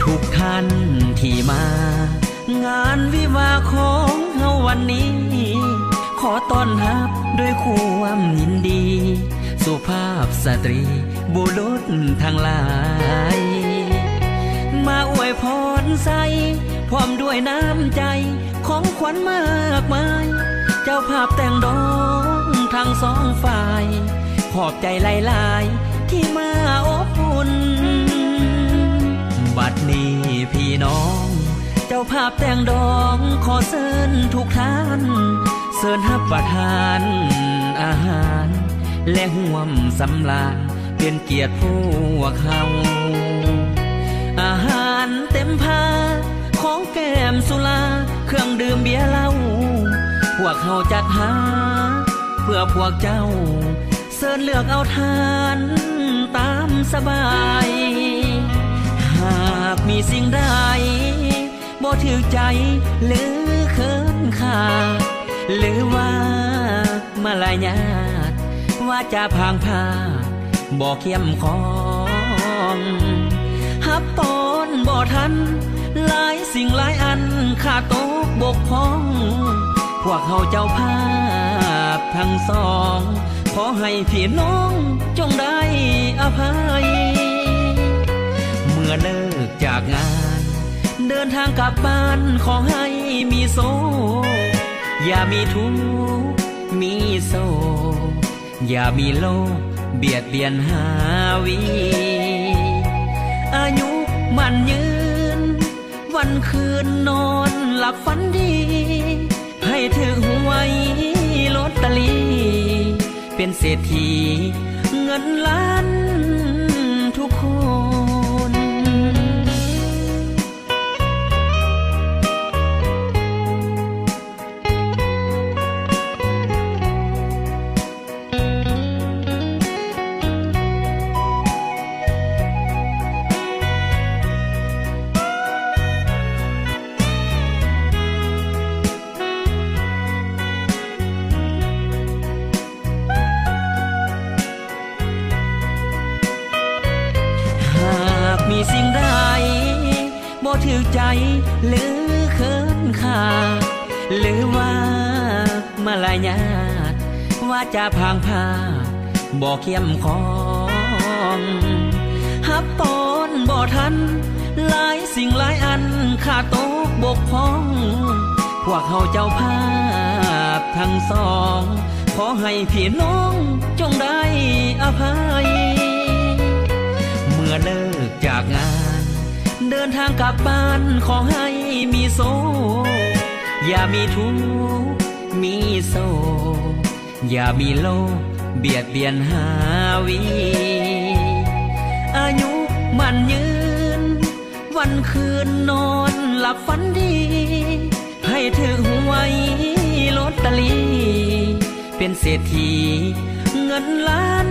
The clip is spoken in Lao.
ທຸກທ່ານທີ່ມາງານວິວາຂອງເຮົາວັນນີ້ ຂໍຕ້ອນຮັບດ້ວຍຄວາມຍິນດີ ສຸພາບສະຕຣີ ບຸລຸດທັງຫຼາຍ ມາອວຍພອນໃສ່ ພ້ອມດ້ວຍນ້ຳໃຈ ຂອງຂວັນມາກມາຍ ເຈົ້າພາບແຕ່ງດອງທັງສອງຝ່າຍ ຂອບໃຈຫຼາຍໆ ທີ່ມາອົບອຸ່ນ ບັດນີ້ພີ່ນ້ອງ ເຈົ້າພາບແຕ່ງດອງ ຂໍເຊີນທຸກທ່ານ ເຊີນຮັບປະທານອາຫານ ແລະຮ່ວມສຳລານ ເປັນກຽດພວກເຮົາ ອາຫານເຕັມພາ ຂອງແກ້ມສຸລາ ເຄື່ອງດື່ມເບຍເຫຼົ້າ ພວກເຮົາຈັດຫາເພື່ອພວກເຈົ້າ ເຊີນເລືອກເອົາທານຕາມສະບາຍ ຫາກມີສິ່ງໃດ ບໍ່ຖືກໃຈ ຫຼືເຂີນຄ້ານ ຫຼືວ່າມາລະຍາດ ວາຈາພາງພາດ ບໍ່ເຂັ້ມຂອງ ຮັບຕ້ອນບໍ່ທັນ ຫຼາຍສິ່ງຫຼາຍອັນ ຂາດຕົກບົກຜ່ອງ ພວກເຮົາເຈົ້າພາບທັງສອງ ຂໍໃຫ້ພີ່ນ້ອງຈົ່ງໄດ້ອະໄພ ເມື່ອເລີກຈາກງານ ເດີນທາງກັບບ້ານ ຂໍໃຫ້ມີໂຊກ ຢ່າມີທຸກ ມີໂສກ ຢ່າມີໂລກ ບຽດບຽນຫາວີ ອາຍຸໝັ້ນຍືນ ວັນຄືນນອນຫຼັບຝັນດີ ໃຫ້ຖືກຫວຍລອດຕະລີ ເປັນເສດຖີເງິນລ້ານທຸກຄົນ. ຫາກມີສິ່ງໃດ ບໍ່ຖືກໃຈ ຫຼືເຂີນຄ້ານ ຫຼືວ່າມາລະຍາດ ວາຈາພາງພາດ ບໍ່ເຂັ້ມຂອງ ຮັບຕ້ອນບໍ່ທັນ ຫຼາຍສິ່ງຫຼາຍອັນ ຂາດຕົກບົກຜ່ອງ ພວກເຮົາເຈົ້າພາບທັງສອງ ຂໍໃຫ້ພີ່ນ້ອງຈົ່ງໄດ້ອະໄພ ເມື່ອເລີກຈາກງານ ເດີນທາງກັບບ້ານ ຂໍໃຫ້ມີໂຊກ ຢ່າມີທຸກ ມີໂສກ ຢ່າມີໂລກບຽດບຽນຫາວີ ອາຍຸໝັ້ນຍືນ ວັນຄືນນອນຫຼັບຝັນດີ ໃຫ້ຖືກຫວຍລອດຕະລີ ເປັນເສດຖີເງິນລ້ານ